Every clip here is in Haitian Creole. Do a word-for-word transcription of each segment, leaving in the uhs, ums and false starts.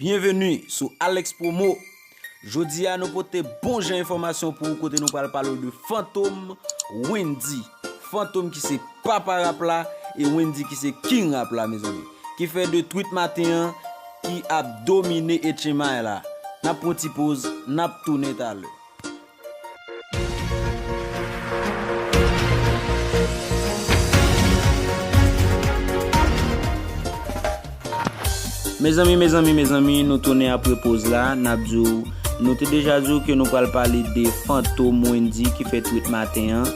Byenveni sou Alex Promo. Jodi a nou pote bon jan enfòmasyon pou ou kote nou pral pale w de Fantom Wendyy. Fantom ki se papa rap la e Wendyy ki se king rap la, mezanmi. Ki fè de tweet maten an ki ap domine H M I la. N ap pran ti poz, n ap tounen talè. Mezanmi, mezanmi, mezanmi, nou tounen apre poz la, n ap di w, nou te deja di w ke nou pral pale de Fantom Wendyy ki fè tweet maten an,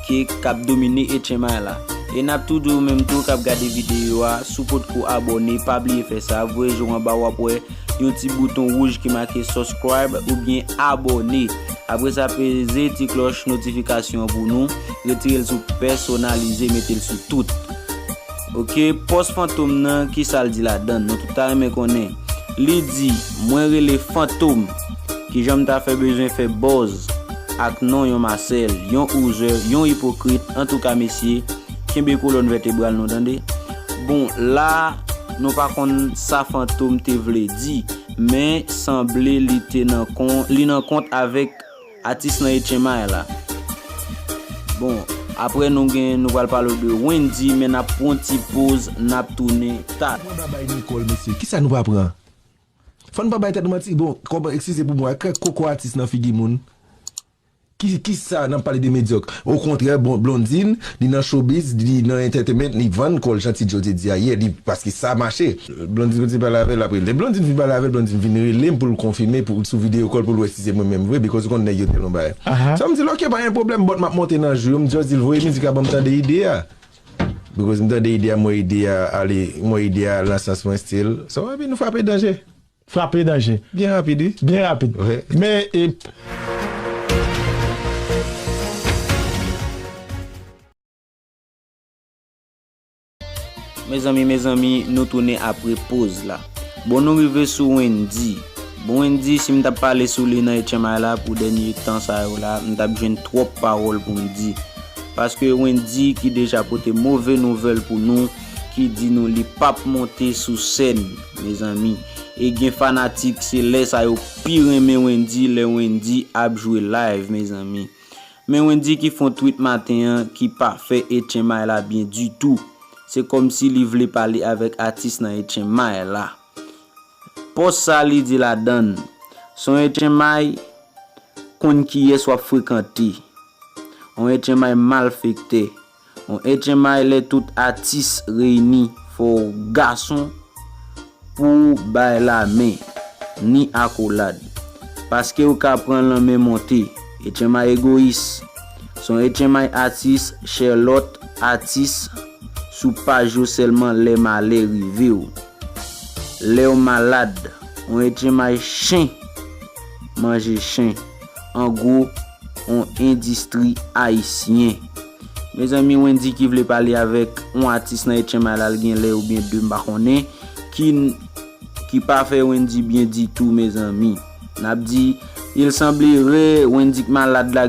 ke k ap domine H M I la. E n ap tou di w menm tou k ap gade videyo a, si w potko abòne, pa bliye fè sa, voye je w anba w ap wè yon ti bouton wouj ki make subscribe oubyen abòne. Apre sa, peze ti klòch notifikasyon an pou nou. Retire l sou pèsonalize, mete l sou tout. Oke, pòs Fantom nan, kisa l di ladan l? Nou tout ta renmen konnen. Li di, mwen rele Fantom. Kijan m ta fè bezwen fè buzz ak non yon Masèl, yon ozè, yon ipokrit? Antouka, mesye, kenbe kolòn vètebral nou, tande. Bon, la, nou pa konn sa Fantom te vle di, men sanble li te nan kon, li nan kont avèk atis nan H M I la. Bon, apre nou gen, nou pral pale de Wendyy, men n ap pran ti poz, n ap tounen ta. Pran babay Nicole, mesye. Kisa nou pa pran? Fò n pa bay tèt nou manti. Bon, kòman, eskize pou mwen, kòman koko atis nan figi moun? Ki, kisa n ap pale de medyòk? Okontrè, bon, Blondine, li nan showbiz, li nan entertainment, li vann kò l, jan Ti Joe te di a yè, li, paske sa mache. Blondine te pale avè l, apre lè Blondine fin pale avè l, Blondine vin rele m pou l konfime, pou, sou video call, pou l wè si se mwen menm vre, because ou konn nèg yo tèlman bagay. Aha. So, m di l, "Ok, pa gen pwoblèm, but m ap monte nan jou yo," m just di l, "Voye mizik la ban m tande ide a." Because m tande ide a, m wè ide a ale, m wè ide a al nan sans mwen still. So, epi nou frape danje. Frape danje. Byen rapid, wi. Byen rapid. Wi. Men, e, Mezanmi, mezanmi, nou tounen apre poz la. Bon, nou rive sou Wendyy. Bon, Wendyy, si m t ap pale sou li nan H M I la pou dènye tan sa yo la, m t ap jwenn twòp pawòl pou m di. Paske Wendyy ki deja pote move nouvèl pou nou, ki di nou li p ap monte sou sèn, mezanmi. E gen fanatik, se lè sa yo pi renmen Wendyy, lè Wendyy ap jwe live, mezanmi. Men Wendyy ki fè yon tweet maten an ki pa fè H M I la byen ditou. Se kòmsi li vle pale avèk atis nan H M I la. Pòs sa li di ladan l, se yon H M I konn kiyès w ap frekante. Yon H M I malfektè. Yon H M I lè tout atis reyini, fò w gason pou w bay lamen, ni akolad. Paske w ka pran lanmen monte. H M I egoyis. Se yon H M I atis, chè lòt atis sou paj yo sèlman lè malè rive w. Lè w malad, yon H M I chen manje chen. An gwo, yon endistri ayisyen. Mezanmi, Wendyy ki vle pale avèk yon atis nan H M I la, l gen lè oubyen de, m pa konnen, ki, ki pa fè Wendyy byen ditou, mezanmi. N ap di, il semblerait Wendyy k malad la